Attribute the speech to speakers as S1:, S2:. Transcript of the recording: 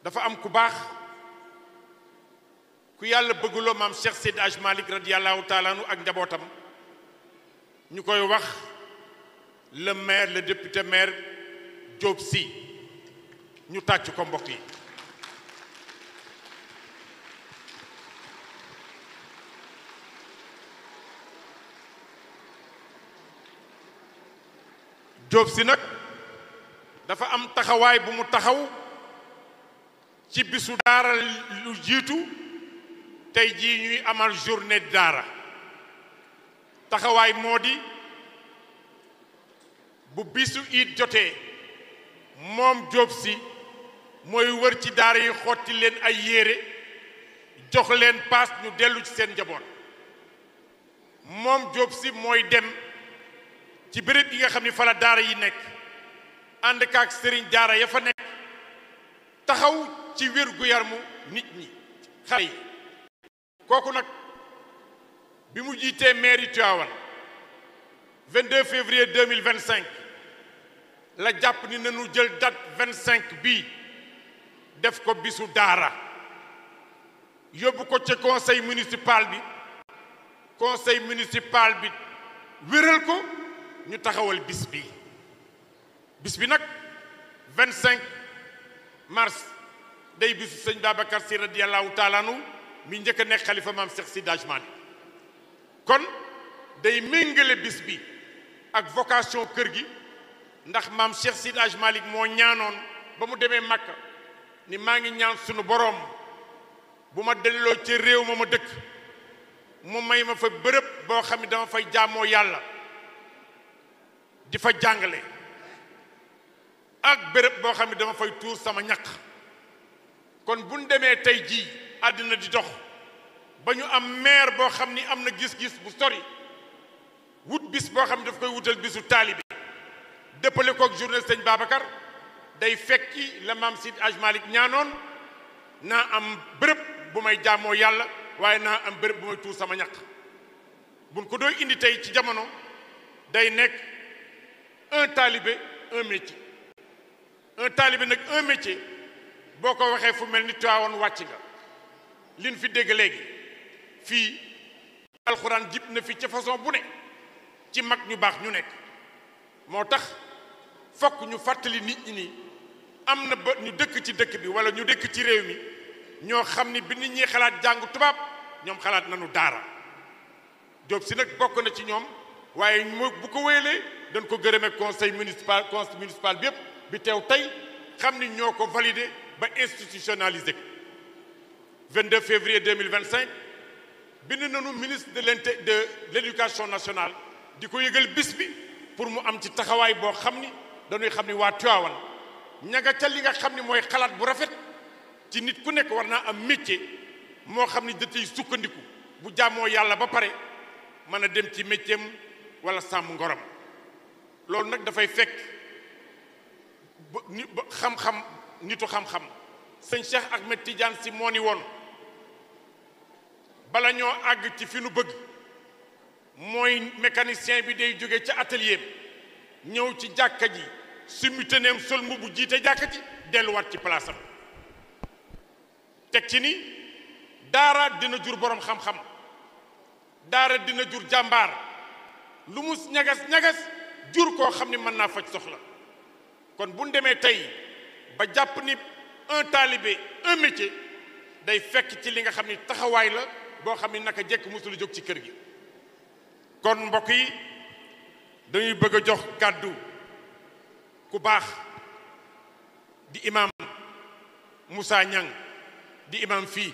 S1: dafa am ku baax ku yàlla bëgguloo maam Cheikh Seydi Hadji Malick radiyallahu taala anhu ak njabootam ñu koy wax le maire le député maire Diop Sy ñu tàcc ko mbokk yi. Diop Sy nag dafa am taxawaay bu mu taxaw ci bisu daara lu jiitu tey jii ñuy amal journée daara taxawaay moo di bu bisu it jotee moom Diop Sy mooy wër ci daara yi xotti leen ay yére jox leen paas ñu dellu ci seen njaboot moom Diop Sy mooy dem ci béréb yi nga xam ni fa la daara yi nekk ànd kaak sëriñ daara ya fa nekk taxaw ci wér-gu-yaramu nit ñi xale yi kooku nag bi mu jiitee mairie Tivaouane 22 février 2025 la jàpp ni nañu jël date 25 bii def ko bisu daara yóbbu ko ca conseil municipal bi wéral ko ñu taxawal bis bi nag 25 mars day bisu sëñ Babacar Sy radiyallahu taala anhu mi njëkk a nekk xalifa maam Cheikh Seydi Hadji Malick kon day méngale bis bi ak vocation kër gi ndax maam Cheikh Seydi Hadji Malick moo ñaanoon ba mu demee Makka ni maa ngi ñaan sunu boroom bu ma delloo ci réew ma dëkk mu may ma fa bërëb boo xam ne dama fay jaamoo yàlla di fa jàngale ak béréb boo xam ne dama fay tuur sama ñaq kon buñ demee tey jii àddina di dox ba ñu am maire boo xam ni am na gis-gis bu sori wut bis boo xam ne daf koy wutal bisu taalibe dëppale kook journée sëñ Babacar day fekki la maam Seydi Hadji Malick ñaanoon naa am béréb bu may jaamoo yàlla waaye naa am béréb bu may tuur sama ñaq buñ ko doy indi tey ci jamono day nekk un talibé un métier nag un métier boo ko waxee fu mel ni Tivaouane wàcc nga liñ fi dégg léegi fii alxuraan jib na fi ca façon bu ne ci mag ñu baax ñu nekk moo tax fokk ñu fàttali nit ñi ni am na ba ñu dëkk ci dëkk bi wala ñu dëkk ci réew mi ñoo xam ni bi nit ñi xalaat jàng tubaab ñoom xalaat nañu daara Diop Sy nag bokk na ci ñoom waaye bu ko wéyalee dañ ko gërëmee conseil municipal bi yëpp bi teew tey xam ni ñoo ko validé ba institutionnalisé ko 22 février 2025 bind nañu ministre de l'éducation nationale di ko yëgal bis bi pour mu am ci taxawaay boo xam ni dañuy xam ni waa Tivaouane ñaga ca li nga xam ni mooy xalaat bu rafet ci nit ku nekk war naa am métier moo xam ni da ciy sukkandiku bu jàmmoo yàlla ba pare mën a dem ci métier am wala sàmm ngoram loolu nag dafay fekk xam-xam nitu xam-xam sëñ Cheikh Ahmed Tidiane Sy moo ni woon bala ñoo àgg ci fi nu bëgg mooy mécanicien bi day jóge ca atelier ñëw ci jàkka ji summi tëneem sol mbubu jiite jàkka ji delluwaat ci place am teg ci ni daara dina jur borom xam-xam daara dina jur jàmbaar lu mu ñagas jur koo xam ni mën naa faj soxla kon bu ñu demee tey ba jàpp ni un talibé un métier day fekk ci li nga xam ni taxawaay la boo xam ni naka jekk musul jóg ci kër gi kon mbokk yi dañuy bëgg a jox kàddu ku baax di imam Moussa Niang di imam fii